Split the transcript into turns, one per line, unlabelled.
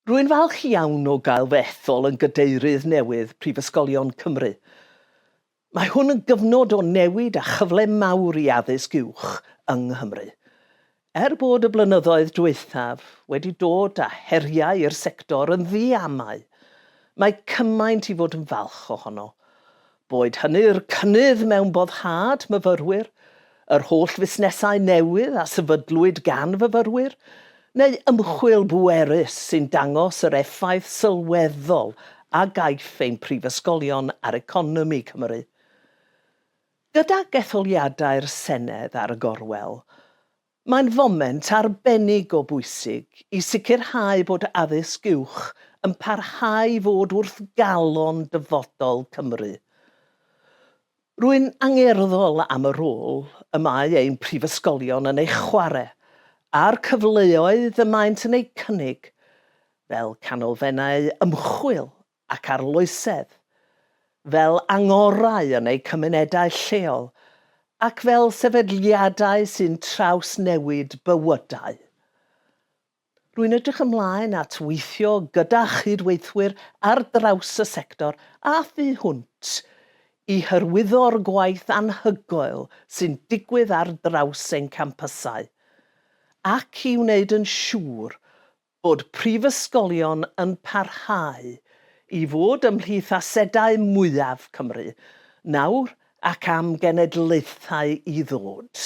Rwy'n falch iawn o gael fy ethol yn Gadeirydd newydd Prifysgolion Cymru. Mae hwn yn gyfnod o newid a chyfle mawr i addysg uwch yng Nghymru. Er bod y blynyddoedd dwythaf wedi dod â heriau i'r sector yn ddiamau, mae cymaint i fod yn falch ohono. Boed hynny'r cynnydd mewn boddhad myfyrwyr, yr holl fusnesau newydd a sefydlwyd gan fyfyrwyr, neu ymchwil bwerus sy'n dangos yr effaith sylweddol a gaiff ein prifysgolion ar economi Cymru. Gydag etholiadau'r Senedd ar y gorwel, Mae'n foment arbennig o bwysig i sicrhau bod addysg uwch yn parhau i fod wrth galon dyfodol Cymru. Rwy'n angerddol am y rôl y mae ein prifysgolion yn ei chwarae a'r cyfleoedd y maent yn eu cynnig fel canolfannau ymchwil ac arloesedd, fel angorau yn eu cymunedau lleol ac fel sefydliadau sy'n trawsnewid bywydau. Rwy'n edrych ymlaen at weithio gyda chyd-weithwyr ar draws y sector a thu hwnt i hyrwyddo'r gwaith anhygoel sy'n digwydd ar draws ein campysau, ac i wneud yn siŵr bod prifysgolion yn parhau i fod ymhlith asedau mwyaf Cymru, nawr ac am genedlaethau i ddod.